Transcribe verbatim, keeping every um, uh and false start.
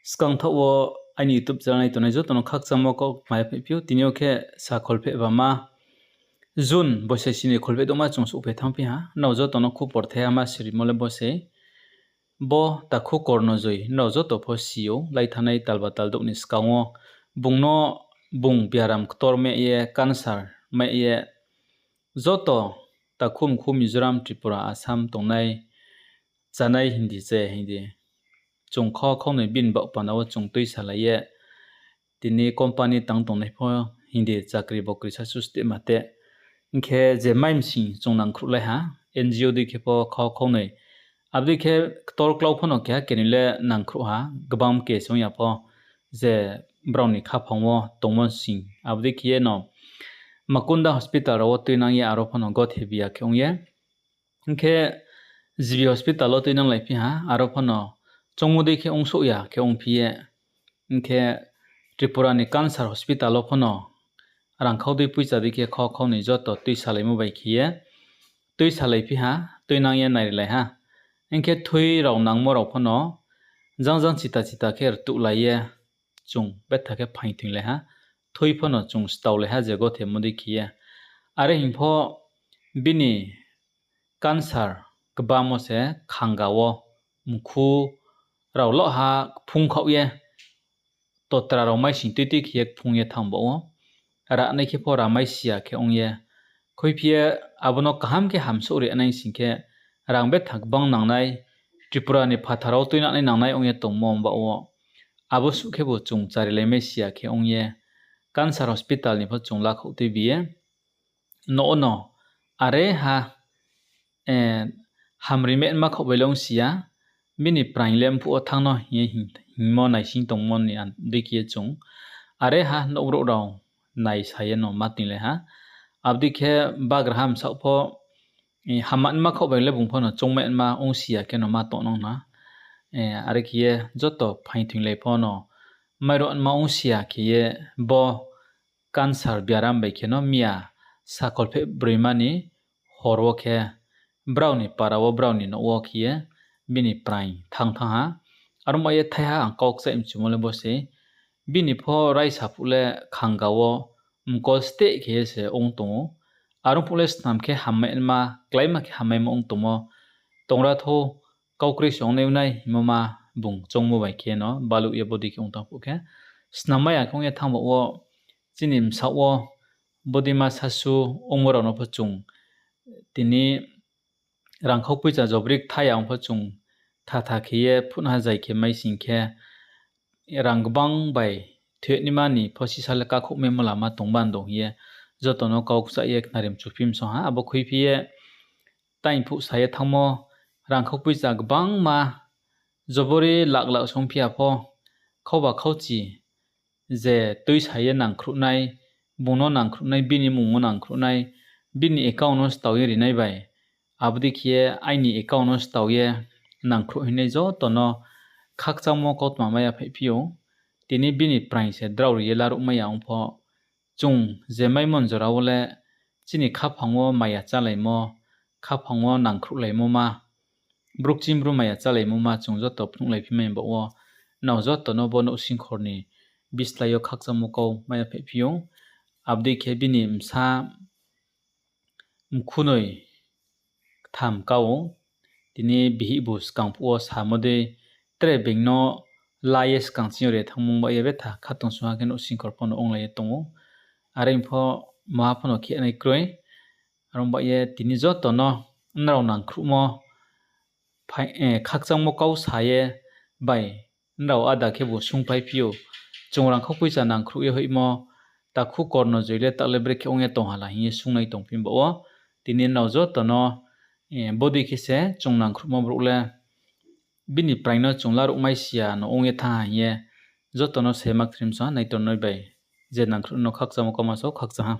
Skang thaoh wo aini YouTube channel nai tongnai joto no khakchangmo kau kmai phaiphi ou. Tini yo khe sa kholpheh bama, June boisai sini kholpheh douhma chung souhphai thanngphi ha. Nrao joto no khupor thaiha ma sirimo le bo se. Bo takhu Kornojoi nrao joto pho si ou, lai thanngnai tal ba tal douh ni skang wo bung no bung biaram ktor meh ye, cancer meh ye, joto takhu mkhu Mizoram, Tripura, Assam tongnai, chánai hing di, chaya hing di, chung khau khaunoi bini baoh panda wo chung tuisalai ye, tini company tang tongnai pho hing di, chakri bokri sasu steh ma te. Hing khe je mai msing chung nangkhruhlai ha, N G O dei khe pho khau khaunoi. Abo dei khe ktor klau pho no keha kenoi le nangkhruh ha, gbang case ong ya pho, je brao ni khaphang wo tongmo sing. Abo dei khe ye no Makunda hospital rao wo tuinang ye aro pho no gothe bi ya khe ong ye. Hing khe G B hospital wo tuinanglaiphi ha, aro pho no choungmo dei khe ongsouh ya khe ongphi ye. Hing khe Tripura ni cancer hospital wo pho no rangkhau dei poicha dei khe khau khaunoi joto tuisalaimo bai khe ye tuisalaiphi ha, tuinang ye nairilai ha. Hing khe thui rao nangmo rao pho no jang jang chita chita khe rtuhlai ye chung betha khe phaing thoinglai ha. Thui pho no chung staulai ha je gothemo dei khe ye. Are hing pho bini cancer kbamo se khanga wo mkhu rao loh ha kphung khaoh ye, totra rao maising tui tui khe ye kphung ye thanng baoh wo. Ranai khe pho ramai si ya khe ong ye. Khuiphi ye abo no kaham khe hamsouh ri nai sing khe, rang betha gbang nangnai, Tripura ni phathar wo tuinanai nangnai ong ye tongmo baoh wo. Abo suh khebu chung charilaimai si ya khe ong ye, cancer hospital ni pho chung lakhouh tuibi ye, no no, are ha, hamri mehma khaoh bai le ong si ya, bini praing le mphuh wo thanng no hing ye hing, hingmo naising tongmo ni dei khe ye chung. Are ha nouhbrouh rao naisa ye no ma toinglai ha. Abo dei khe bagraha bsaoh pho, hamma nma khaoh bai le bung pho no choungmai nma ong si ya khe no ma tong nang na. Are khe ye joto phaing thoinglai pho no mairuh nma ong si ya khe ye bo cancer biaram bai khe no miya sakholpheh broima ni hor wo khe brao ni para wo, brao ni nouh wo khe ye bini praing thanng thanng ha. Aro ba ye thaiha ang kau kchaih mchumo le bo se. Bini pho raisa phuh le khanga wo mkol steh khe ye se ong tong ou. Aro phuh le snam khe hammai nma, kláima khe hammaimo ong tongmo. Tongra thou, kau kroi se ongnai ongnai hingmo ma bung choungmo bai khe no baluh ye bodei khe ong tang phuh khe, snam mai ya khe ong ye thanng baoh wo, chini bsaoh wo bodeima sasu ongmo rao no pho chung tini rangkhau poicha jobri kthai ya ong pho chung thatha khe ye phutha zai khe mai sing khe, rang gbang bai thoinaima ni pho sisa le kakhouh maimo lama tong bando hing ye joto no kau kchaih ye khnari mchuphi msong ha. Abo khuiphi ye taing phuh sa ye thanngmo, rangkhau poicha gbangma jobori lak lak songphi ya pho, khauba khauchi je tuisa ye nangkhruhnai, bung no nangkhruhnai, bini mmung wo nangkhruhnai, bini account no stao ye rinai bai, abo dei khe ye aini account no stao ye nangkhruh hingnai joto no khakchangmo kautma mai ya phaiphi ou. Tini bini praing se drao ri ye laruhmai ya ong pho, chung je maimo ni jora wo le chini khaphang wo maya chálaimo, khaphang wo nangkhruhlaimo ma, brouh kching bru maya chálaimo ma chung joto phnuhlaiphi mai baoh wo, nrao joto no bo nouhsingkhor ni bislái yo khakchangmo kau mai ya phaiphi ou. Abo dei khe bini bsa mkhunoi ktham ka ou, tini bihihbu skang phuh wo samo dei, tre being no la ye skang ching yo re thanngmo ba ye betha khatungsung ha khe nouhsingkhor pho no onglai ye tong ou. Are pho maha pho no khe nai kroi. Aro ba ye tini joto no nrao nangkhruhmo, khakchangmo kau sa ye bai nrao áda khebu sungphaiphi ou. Chung rangkhau poicha nangkhruh ye hoihmo, takhu Kornojoi le taoh le brekhe ong ye tong hala hing ye sungnai tongphi baoh wo. Tini nrao joto no bodei khe se chung nangkhruhmo brouh le bini praing no chung laruhmai si ya no ong ye thanng ha hing ye joto no se ma kthrimsong ha, naitor noi bai je nangkhruh no khakchangmo kauma so khakchang ha.